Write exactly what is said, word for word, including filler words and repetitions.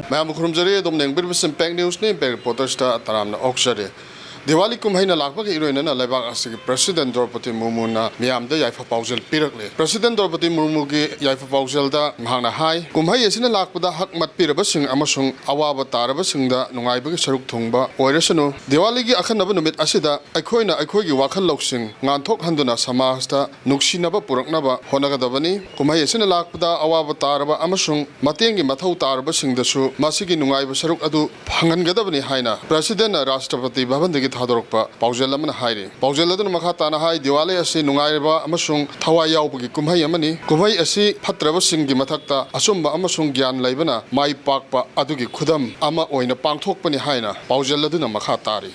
ꯃꯌꯥꯝꯕꯨ ꯈꯨꯔꯨꯝꯖꯔꯤ꯫ ꯑꯗꯣꯝꯅ ꯌꯦꯡꯕꯤꯔꯤꯕꯁꯤ impact ꯅ꯭ꯌꯨꯁꯅꯤ꯫ Impact ꯔꯤꯄꯣꯔꯇꯔꯁꯇ ꯇꯔꯥꯝꯅ ꯑꯣꯛꯆꯔꯤ꯫ ꯗꯤꯋꯥꯂꯤ ꯀꯨꯝꯍꯩꯅ ꯂꯥꯛꯄꯒ ꯏꯔꯣꯏꯅꯅ ꯂꯩꯕꯥꯛ ꯑꯁꯤꯒꯤ ꯄ꯭ꯔꯦꯁꯤꯗꯦꯟ ꯗ꯭ꯔꯧꯄꯗꯤ ꯃꯨꯔꯃꯨꯅ ꯃꯤꯌꯥꯝꯗ ꯌꯥꯏꯐ ꯄꯥꯎꯖꯦꯜ ꯄꯤꯔꯛꯂꯤ꯫ ꯄ꯭ꯔꯦꯁꯤꯗꯦꯟ ꯗ꯭ꯔꯧꯄꯗꯤ ꯃꯨꯔꯃꯨꯒꯤ ꯌꯥꯏꯐ ꯄꯥꯎꯖꯦꯜꯗ ꯃꯍꯥꯛꯅ ꯍꯥꯏ, ꯀꯨꯝꯍꯩ ꯑꯁꯤꯅ ꯂꯥꯛꯄꯗ ꯍꯛ ꯃꯠꯄꯤꯔꯕꯁꯤꯡ ꯑꯃꯁꯨꯡ ꯑꯋꯥꯕ ꯇꯥꯔꯕꯁꯤꯡꯗ ꯅꯨꯡꯉꯥꯏꯕꯒꯤ ꯁꯔꯨꯛ ꯊꯨꯡꯕ ꯑꯣꯏꯔꯁꯅꯨ꯫ ꯗꯤꯋꯥꯂꯤꯒꯤ ꯑꯈꯟꯅꯕ ꯅꯨꯃꯤꯠ ꯑꯁꯤꯗ ꯑꯩꯈꯣꯏꯅ ꯑꯩꯈꯣꯏꯒꯤ ꯋꯥꯈꯜ ꯂꯧꯁꯤꯡ ꯉꯥꯟꯊꯣꯛꯍꯟꯗꯨꯅ ꯁꯃꯥꯖꯇ ꯅꯨꯡꯁꯤꯅꯕ ꯄꯨꯔꯛꯅꯕ ꯍꯣꯠꯅꯒꯗꯕꯅꯤ꯫ ꯀꯨꯝꯍꯩ ꯑꯁꯤꯅ ꯂꯥꯛꯄꯗ ꯑꯋꯥꯕ ꯇꯥꯔꯕ ꯑꯃꯁꯨꯡ ꯃꯇꯦꯡꯒꯤ ꯃꯊꯧ ꯇꯥꯔꯕꯁꯤꯡꯗꯁꯨ ꯃꯁꯤꯒꯤ ꯅꯨꯡꯉꯥꯏꯕ ꯁꯔꯨꯛ ꯑꯗꯨ ꯐꯪꯍꯟꯒꯗꯕꯅꯤ ꯍꯥꯏꯅ ꯄ꯭ꯔꯦꯁꯤꯗꯦꯟꯅ ꯔꯥꯁꯇ꯭ꯔꯄꯇꯤ ꯚꯕꯟꯗꯒꯤ ꯊꯥꯗꯣꯔꯛꯄ ꯄꯥꯎꯖꯦꯜ ꯑꯃꯅ ꯍꯥꯏꯔꯤ꯫ ꯄꯥꯎꯖꯦꯜ ꯑꯗꯨꯅ ꯃꯈꯥ ꯇꯥꯅ ꯍꯥꯏ, ꯗꯤꯋꯥꯂꯤ ꯑꯁꯤ ꯅꯨꯡꯉꯥꯏꯔꯕ ꯑꯃꯁꯨꯡ ꯊꯋꯥꯏ ꯌꯥꯎꯕꯒꯤ ꯀꯨꯝꯍꯩ ꯑꯃꯅꯤ꯫ ꯀꯨꯝꯍꯩ ꯑꯁꯤ ꯐꯠꯇ꯭ꯔꯕꯁꯤꯡꯒꯤ ꯃꯊꯛꯇ ꯑꯆꯨꯝꯕ ꯑꯃꯁꯨꯡ ꯒ꯭ꯌꯥꯟ ꯂꯩꯕꯅ ꯃꯥꯏ ꯄꯥꯛꯄ ꯑꯗꯨꯒꯤ ꯈꯨꯗꯝ ꯑꯃ ꯑꯣꯏꯅ ꯄꯥꯡꯊꯣꯛꯄꯅꯤ ꯍꯥꯏꯅ ꯄꯥꯎꯖꯦꯜ ꯑꯗꯨꯅ ꯃꯈꯥ ꯇꯥꯔꯤ꯫